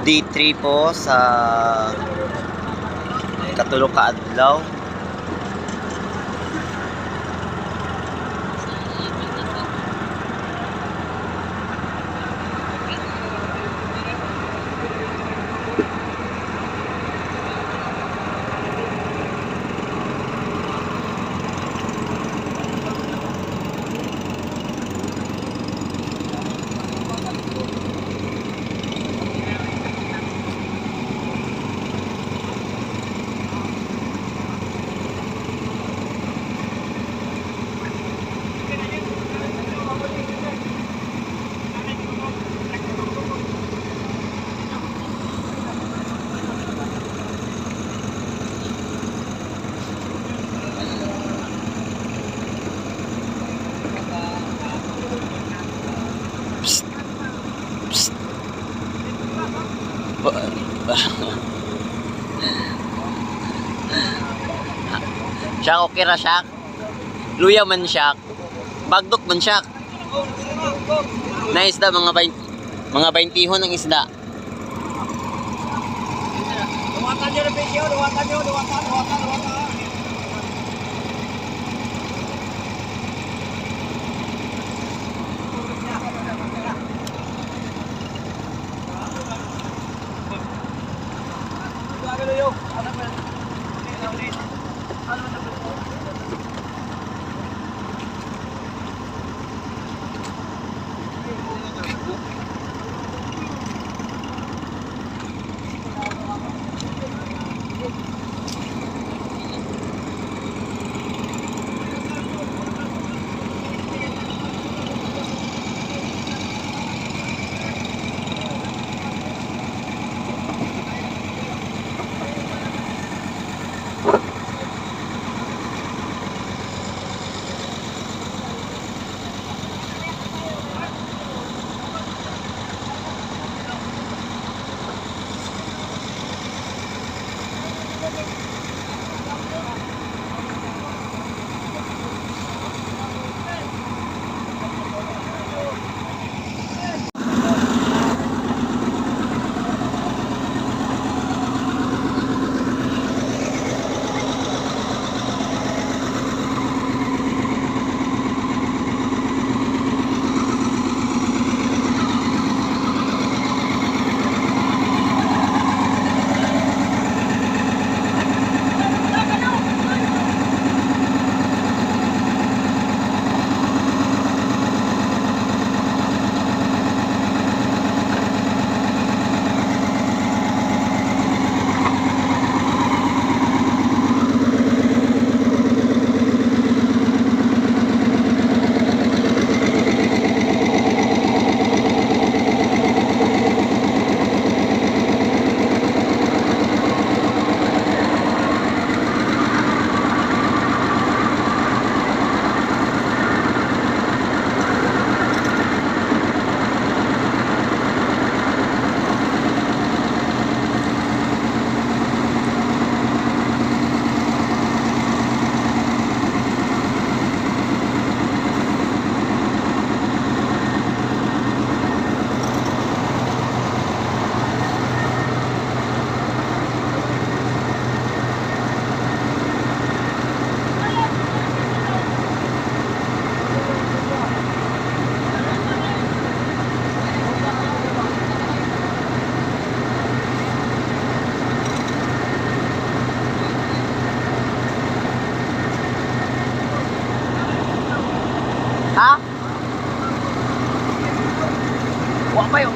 Day 3 po sa katulo ka adlaw. Psst. Psst. Siya okay ra siya. Luya man siya. Bagdok man siya. Na isda mga 20, mga 20 ng isda. Duwatan nyo na video, duwatan nyo, duwatan, duwatan, duwatan. Ha?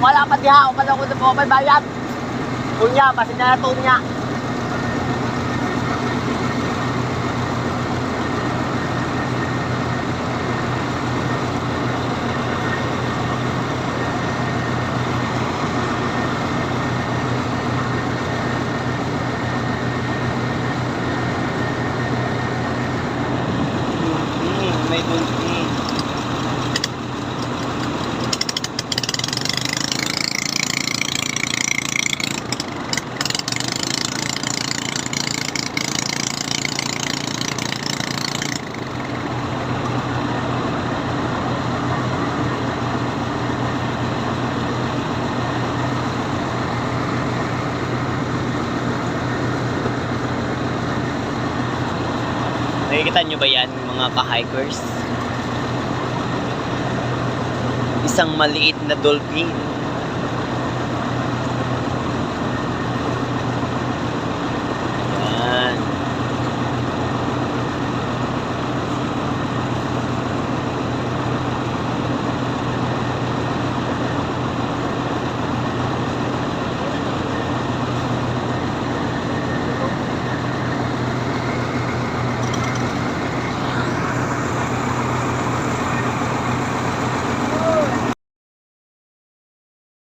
Wala pa diha, wala ko na pa bayad. Tunya, basin na tunya. May dulce. Nakikita nyo ba yan, mga ka-hikers? Isang maliit na dolphin.